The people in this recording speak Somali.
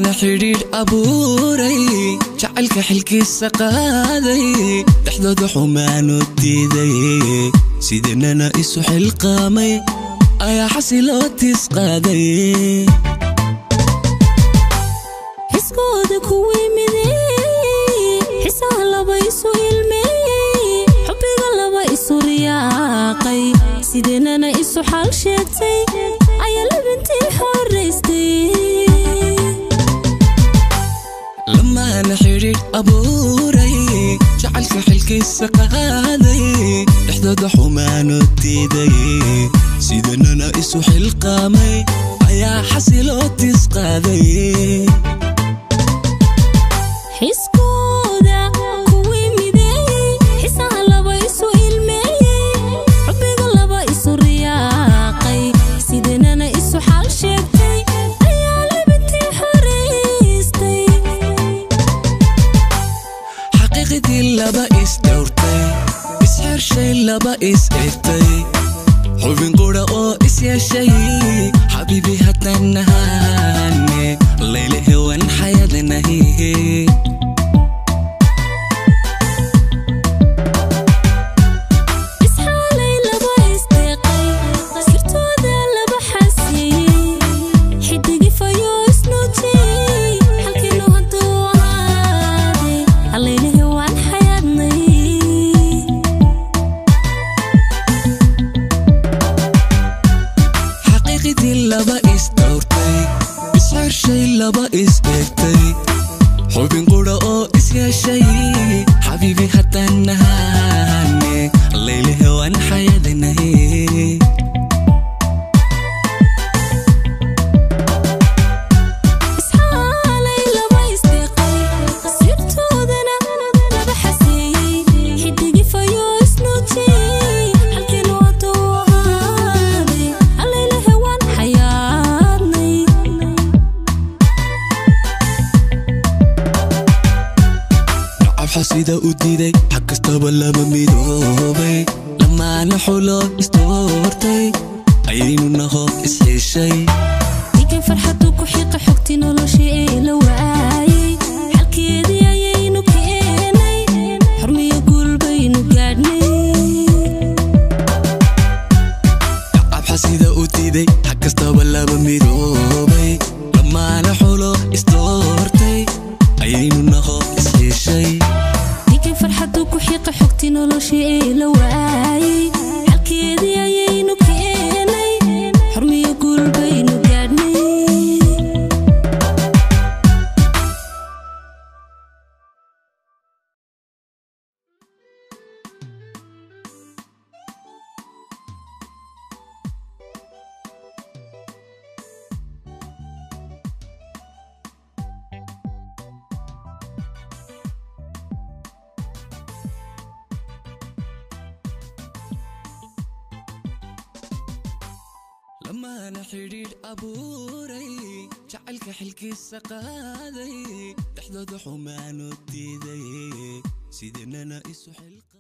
Lamaana xidhiidh abuuray jacaylka xilkiisa qaaday dhexdooda xumaanu diiday sidanana isu xilqaamay ayaa xasiloo tis qaaday Xiskooda kuwii mideeyey xisaha laba isu ilmeeyey xubbiga laba isu riyaaqay sidanana isu xal sheegtay ayaa labintii xoraystay Lamaana xidhiidh abuuray jacaylka xilkiisa qaaday dhexdooda xumaanu diiday sidanana isu xilqaamay ayaa xasiloo tis qaaday Xiskooda kuwii mideeyey xisaha laba isu ilmeeyey xubbiga laba isu riyaaqay sidanana isu xal sheegtay ayaa labintii xoraystay Xaqiiqdii laba is dhowrtay isxershay laba is eegtay xubin qura oo is yeeshay xabiibi haddaan nahane layle hewan xayadnahi Isxaalay laba isdeeqay sirtooda laba xasiyey xidigi fayo isnuujiyey xalkiinu hadduu ahaaday allaylihi waan xayaadnay Xaqiiqdii laba is dhowrtay isxershay laba is eegtay xubin qura oo is yeeshay xabiibi haddaan nahane layle hewan xayadnahi Isxaalay laba isdeeqay sirtoodana laba xaseeyey xidigi fayo isnuujiyey xalkiinu hadduu ahaaday allaylihi waan xayaadnay Nacab xasida u diiday xag kastaba lama midoobay lamaana xulo isdoortay ayaynu naho isxiishay Ninkan farxadu ku xiiqa xogtii nolosha ee la waayey xalkeedii ayaynu keenay xurmiyo guul baynu gaadhnay Nacab xasida u diiday xag kastaba lama midoobay lamaana xulo isdoortay ayaynu naho isxiishay Ninkan farxadu ku xiiqa xogtii nolosha ee la waayey xalkeedii ayaynu keenay xurmiyo guul baynu gaadhnay Lamaana xidhiidh abuuray jacaylka xilkiisa qaaday dhexdooda xumaanu diiday sidanana isu xilqa